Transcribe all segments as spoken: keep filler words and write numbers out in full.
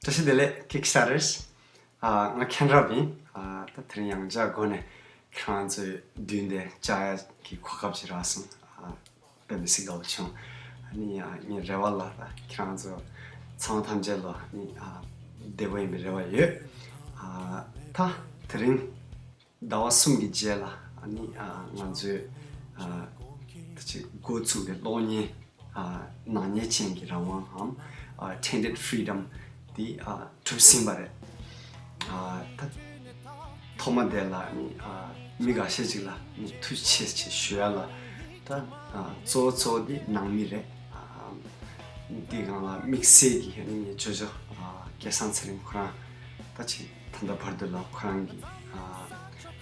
བཀྲ་ཤིས་བདེ་ལེགས། Kickstarters། ཨ། ང་མཁྱེན་རབ་ཡིན། ཨ། ད་དེ་རིང་ཡང་བསྐྱར་སྒོ་ནས་ཁྱེད་རང་ཚོའི་མདུན་དེ་བཅར་ཡ་གི་གོ་སྐབས་ཅིག་རག་སོང་། ཨ། དཔེ་མི་སྲིད་དགའ་བོ་བྱུང་། ཨ་ནི། ཨ། ངའི་རེ་བ་ལ་ད་ཁྱེད་རང་ཚོ་ཚང་མ་ཐམས་ཅད་ལ་ནི། ཨ། བདེ་པོ་ཡིན་པའི་རེ་བ་ཡོད། ཨ། ད་དེ་རིང་ཟླ་བ་གསུམ་གྱི་རྗེས་ལ། ཨ་ནི། ཨ། ང་ཚོས། ཨ། ད་ཅིག་འགོ་བཙུགས་པའི་གློག་བརྙན། ཨ། ནག་ཉེས་ཅན་གྱི་རང་དབང་འམ། ཨ། Tainted Freedom འདི། ཨ། གྲུབ་ཟིན་པ་རེད། ཨ། ད་ཐོག་མ་དེ་ལ་ནི། ཨ། མི་འགའ་ཤས་ཅིག་ལ་ནི་ཐུགས་རྗེ་ཆེ་ཞུ་ཡ་ལ། ད། ཨ། གཙོ་བོ་གཙོ་བོ་འདི་ནང་མི་རེད། ཨ། འདི་སྒང་ལ་དམིགས་བསལ་གྱི་ནི་ངའི་ཇོ་ཇོ། ཨ། སྐལ་བཟང་ཚེ་རིང་ཁོ་རང་ད་ཅིག་ད་ལྟ་བར་དུ་ལ་ཁོ་རང་གི། ཨ།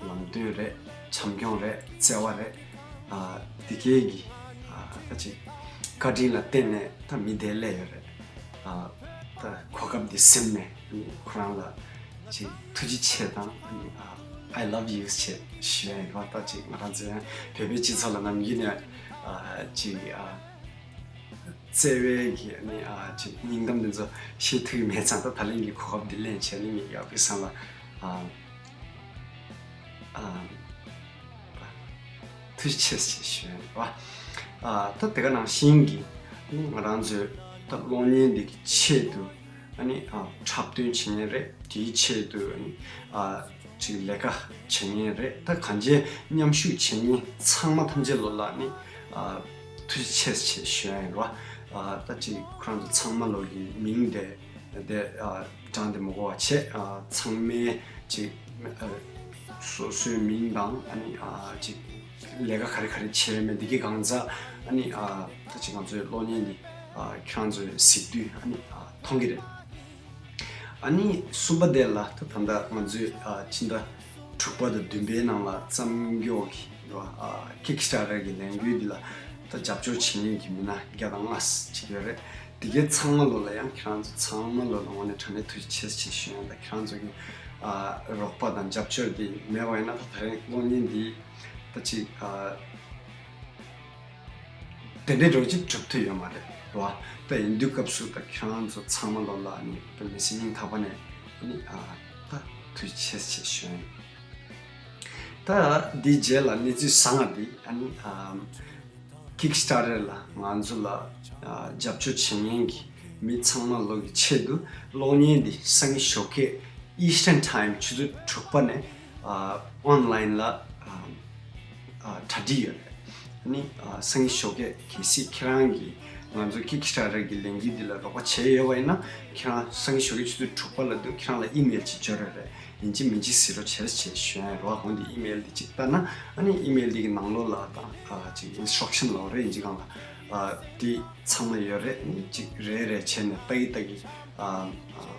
ལམ་སྟོན་རེད། བྱམས་སྐྱོང་རེད། བརྩེ་བ་རེད། ཨ། འདི་གའི་གི། ཨ། ད་ཅིག་བཀའ་དྲིན་ལ་བརྟེན་ནས་ད་མི་དེ་སླེབས་ཡོད་རེད། ཨ། ད་གོ་སྐབས་འདི་ཟིན་ནས་ཁོ་རང་ལ་ཅིག་ཐུགས་རྗེ་ཆེ་དང་། ཨ། I love you ཞེས་ཞུ་ཡ་ཡིན་པ། ད་ཅིག་ང་རང་ཚོའི་བོད་པའི་སྤྱི་ཚོགས་ལ་ནམ་རྒྱུན་ནས། ཨ། ཅིག། ཨ། བརྩེ་བའི་གི་ནི། ཨ། ཅིག་སྙིང་གཏམ་འདི་ཚོ་བཤད་ཐུབ་ཀྱི་མེད་ཙང་། ད་ད་ལན་གྱི་གོ་སྐབས་འདི་ལེན་བྱས་ནས་ངས་ཡག་པོའི་བསམ་ལ། ཨ། ཨ། ཐུགས་རྗེ་ཆེ་ཞེས་ཞུ་ཡ་ཡིན་པ། ཨ། ད་དེ་ག་ནང་བཞིན་གྱི་ནི་ང་རང་ཚོའི་ད་གློག་བརྙན་འདི་གི་ཆེད་དུ། ཨ་ནི། ཨ། འཁྲབ་སྟོན་བྱེད་མཁན་རེད། དེའི་ཆེད་དུ་ནི། ཨ། ཅིག་ལས་ཀ་བྱེད་མཁན་རེད། ད་གང་ཅི་མཉམ་ཞུགས་བྱེད་མཁན་ཚང་མ་ཐམས་ཅད་ལོ་ལ་ནི། ཨ། ཐུགས་རྗེ་ཆེ་ཞེས་ཞུ་ཡ་ཡིན་རོ། ཨ། ད་ཅིག་ཁོ་རང་ཚོ་ཚང་མ་ལོ་གི་མིང་དེ་དེ། ཨ། བགྲངས་ཏེ་མ་གོ་བ་བྱས། ཨ། ཚང་མའི་ཅིག། ཨ། སོ་སོའི་མིང་དང་། ཨ་ནི། ཨ། ཅིག་ལས་ཀ་ག་རེ་ག་རེ་བྱས་མེད་འདི་གི་གང་ཟག། ཨ་ནི། ཨ། ད་ཅིག་ང་ཚོའི་གློག་བརྙན་འདི། ཨ། ཁྱེད་རང་ཚོས་གཟིགས་དུས། ཨ་ནི། ཨ། མཐོང་གི་རེད། ཨ་ནི་གསུམ་པ་དེ་ལ་ད་ད་ལྟ་ང་ཚོས། ཨ། ཕྱི་ཟླ་དྲུག་པ་དང་བདུན་པའི་ནང་ལ་བརྩམས་རྒྱུ་གི། ཨ། Kickstarter གི་ལས་འགུལ་འདི་ལ་ད་རྒྱབ་སྐྱོར་བྱེད་མཁན་གྱི་མི་སྣ་བརྒྱ་དང་ལྔ་ཅིག་ཡོད་རེད། འདི་གའི་ཚང་མ་ལོ་ལ་ཡང་ཁྱེད་རང་ཚོ་ཚང་མ་ལོ་ལ་དངོས་གནས་དྲང་གནས་ཐུགས་རྗེ་ཆེ་ཞེས་ཞུ་ཡ་ཡིན། ད་ཁྱེད་རང་ཚོ་གི། ཨ། རོགས་པ་དང་རྒྱབ་སྐྱོར་འདི་མེད་པ་ཡིན་ན་ད་ད་རེས་གློག་བརྙན་འདི་ད་ཅིག། ཨ། དེ་འདྲའི་འགྲོ་ཅིག་གྲུབ་ཐུབ་ཡོད་མ་རེད་རོ། ད་ཡིན་དུས་སྐབས་སུ་ད་ཁྱེད་རང་ཚོ་ཚང་མ་ལོ་ལ་ནི་ད་མི་སེར་སྙིང་ཐག་པ་ནས་ནི། ཨ། ད་ཐུགས་རྗེ་ཆེ་ཞེས་ཞུ་ཡ་ཡིན། ད་འདིའི་རྗེས་ལ་གནས་ཚུལ་བཟང་ང་འདི། ཨ་ནི། ཨ། Kickstarter ལ་ང་ཚོ་ལ། ཨ། རྒྱབ་སྐྱོར་བྱེད་མཁན་གྱི་མི་ཚང་མ་ལོ་གི་ཆེད་དུ་གློག་བརྙན་འདི་སང་ཉིན་ཞོགས་ཀས་Eastern Time ཆུ་ཚོད་དྲུག་པ་ནས། ཨ། online ལ། ཨ། ཨ། གྲ་སྒྲིག་ཡོད་རེད། ཨ་ནི། ཨ། སང་ཉིན་ཞོགས་ཀས་གལ་སྲིད་ཁྱེད་རང་གིས་ང་ཚོ་Kickstarter གི་ལས་འགུལ་འདི་ལ་རོགས་པ་བྱས་ཡོད་པ་ཡིན་ན། ཁྱེད་རང་སང་ཉིན་ཞོགས་ཀས་ཆུ་ཚོད་དྲུག་པ་ལ་དུ་ཁྱེད་རང་ལ་email ཅིག་འབྱོར་ཡོད་རེད། ཡིན་གཅིག་མིན་གཅིག་གཟིགས་རོགས་བྱས་ཞེས་ཞུ་ཡ་ཡིན་རོ། འོན་ཏེ་email འདི་ཅིག་ལྟ་ན། ཨ་ནི་email འདི་གི་ནང་ལོགས་ལ་ད། ཨ། ཅིག་instruction ལབ་རེད། ཡིན་གཅིག་གང་ལ། ཨ། འདི་ཚང་མ་ཡོད་རེད། ཨ་ནི་ཅིག་རེ་རེ་བྱས་ནས་ལྟ་གི་ལྟ་གི། ཨ། ཨ།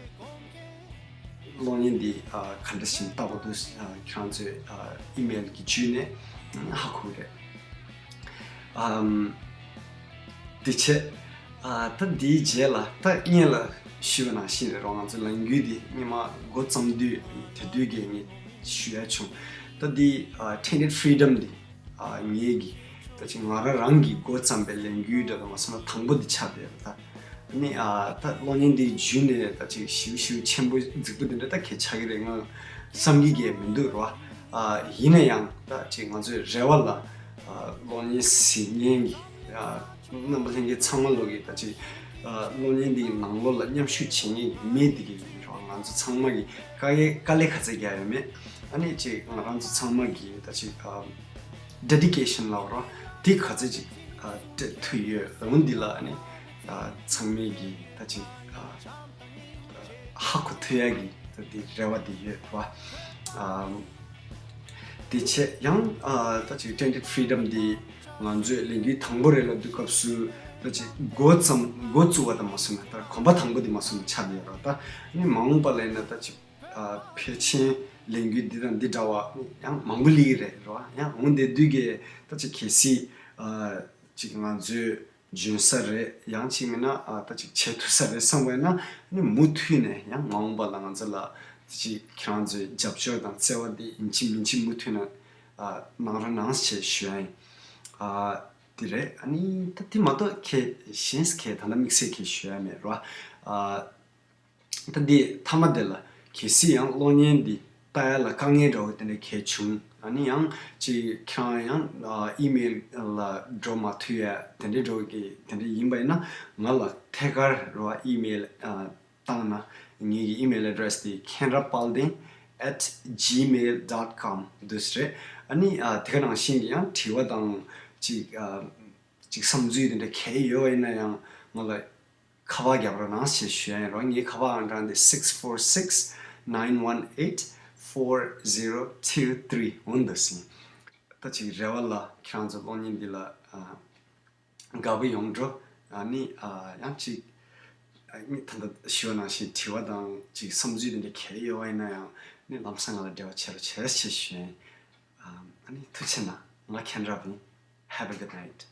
གློག་བརྙན་འདི། ཨ། ག་འདྲ་ཞིག་ལྟ་བ་འདུག། ཨ། ཁྱེད་རང་ཚོས། ཨ། email གི་བརྒྱུད་ནས་ཧ་གོ་གི་རེད། ཨམ། དེ་བྱས། ཨ། ད་འདིའི་རྗེས་ལ་ད་སྔོན་ལ་ཞུས་པ་ནང་བཞིན་རེད་རོ། ང་ཚོའི་ལས་འགུལ་འདི་སྔོན་མ་འགོ་བརྩམས་དུས་དེ་དུས་ཀྱི་ངས་ཞུ་ཡ་བྱུང་། ད་འདི། ཨ། Tainted Freedom འདི། ཨ། ངེད་ཀྱི་ད་ཅིག་ང་རང་རང་གིས་འགོ་བརྩམས་པའི་ལས་འགུལ་འདྲ་དང་མ་སོང་ན་དང་པོ་འདི་ཆགས་བསྡད་ཡོད་རེད་ད། ནི། ཨ། ད་གློག་བརྙན་འདི་བརྒྱུད་ནས་ད་ཅིག་ཞིའུ་ཞིའུ་ཆེན་པོ་རྫིག་པོ་འདི་འདྲ་ད་གས་ཆགས་ཀྱི་རེད་ང་བསམ་གྱི་གས་མི་འདུག་རོ། ཨ། ཡིན་ན་ཡང་ད་ཅིག་ང་ཚོའི་རེ་བ་ལ། ཨ། གློག་བརྙན་གཟིགས་མཁན་གྱི། ཨ། རྣམ་པ་ལྷན་རྒྱས་ཚང་མ་ལོ་གི་ད་ཅིག། ཨ། གློག་བརྙན་འདི་གི་ནང་ལོགས་ལ་མཉམ་ཞུགས་བྱེད་མཁན་གྱི་མི་འདི་གི་རོ། ང་ཚོ་ཚང་མ་གི་དཀའ་ལས་དཀའ་ལས་ག་ཚད་རྒྱག་ཡོད་མེད། ཨ་ནི་ཅིག་ང་རང་ཚོ་ཚང་མ་གི་ད་ཅིག། ཨ། dedication ལབ་རོ། དེ་ག་ཚོད་ཅིག། ཨ། སྤྲད་ཐུབ་ཡོད། འོ་འདི་ལ་ཨ་ནི། ཨ། ཚང་མས་ཀྱི་ད་ཅིག། ཨ། ཧ་གོ་ཐུབ་ཡ་གི་ད་དེ་རེ་བ་དེ་ཡོད་རོ། ཨ། དེ་བྱས་ཡང་། ཨ། ད་ཅིག་Tainted Freedom འདི་ང་ཚོས་ལས་འགུལ་དང་པོ་རེད་ལབ་དུས་སྐབས་སུ་ད་ཅིག་འགོ་བརྩམས་འགོ་བཙུགས་པ་དང་མ་སོང་ན་ད་གོམ་པ་དང་པོ་དེ་མ་སོང་ན་ཆགས་བསྡད་ཡོད་རོ། ད་ཨ་ནི་མ་འོངས་པ་ལ་ཡིན་ན་ད་ཅིག། ཨ། ཕལ་ཆེར་ལས་འགུལ་འདི་དང་འདི་འདྲ་བ་ཡང་མང་པོ་སླེབས་ཀྱི་རེད་རོ། ཡང་འོང་བསྡད་དུས་ཀྱི་ད་ཅིག་གལ་སྲིད། ཨ། ཅིག་ང་ཚོའི་འཇོན་ས་རེད། ཡང་ཅིག་མིན་ན། ཨ། ད་ཅིག་བྱེད་ཐུབ་ས་རེད་བསམ་པ་ཡིན་ན་ནི་མུ་མཐུད་ནས་ཡང་མ་འོངས་པ་ལ་ང་ཚོ་ལ་ད་ཅིག་ཁྱེད་རང་ཚོའི་རྒྱབ་སྐྱོར་དང་བརྩེ་བ་འདི་ཡིན་གཅིག་མིན་གཅིག་མུ་མཐུད་ནས། ཨ། གནང་རོགས་གནང་ཞེས་ཞུ་ཡ་ཡིན། ཨ། འདི་རེད། ཨ་ནི་ད་དེ་མ་གཏོགས་ཁྱེད་གཞན་ཁྱེད་ད་ལྟ་དམིགས་བསལ་ཁྱེད་ཞུ་ཡ་མེད་རོ། ཨ། ད་འདི་མཐའ་མ་དེ་ལ་གལ་སྲིད་ཡང་གློག་བརྙན་འདི་ལྟ་ཡ་ལ་དཀའ་ངལ་འདྲ་བོ་དེ་འདྲ་གལ་བྱུང་། ཨ་ནི་ཡང་ཅིག་ཁྱེད་རང་ཡང་ཨ་ཨི་མེལ་ལ་འགྲོ་མ་ཐུབ་ཡ་དེ་འདྲ་འདྲ་བོ་གི་དེ་འདྲ་ཡིན་པ་ཡིན་ན། ང་ལ་ཐད་ཀར་རོ་ཨི་མེལ་ཨ་བཏང་ན། ངེད་ཀྱི་ཨི་མེལ་ཨེ་ཌི་རེ་སི་དེ་canrapalding at gmail dot com འདུག་སེ་རེད། ཨ་ནི་ཨ་དེ་ག་ནང་བཞིན་གྱི་ཡང་དྲི་བ་དང་ཅིག་ཨ་ཅིག་བསམ་ཚུལ་དེ་འདྲ་གལ་ཡོད་པ་ཡིན་ན་ཡང་ང་ལ་ཁ་པར་རྒྱབ་རོགས་གནང་ཞེས་ཞུ་ཡ་ཡིན་རོགས། ངའི་ཁ་པར་ཨང་གྲངས་དེ་six four six nine one eight four zero two three འོ་འདུག་སེ། ད་ཅིག་རེ་བ་ལ་ཁྱེད་རང་ཚོ་གློག་བརྙན་འདི་ལ་ཨ་དགའ་པོ་ཡོང་འགྲོ། ཨ་ནི་ཨ་ཡང་ཅིག་ཨ་ནི་ད་ལྟ་ཞུ་བ་ནང་བཞིན་དྲི་བ་དང་ཅིག་བསམ་ཚུལ་དེ་འདྲ་གལ་ཡོད་པ་ཡིན་ན་ཡང་ནི་ལམ་སང་ང་ལ་འབྲེལ་བ་བྱེད་རོགས་བྱས་ཞེས་ཞུ་ཡ་ཡིན། ཨ་ནི་ཐུགས་རྗེ་གནང་། ང་ཁེན་རབ་ཡིན། Have a good night.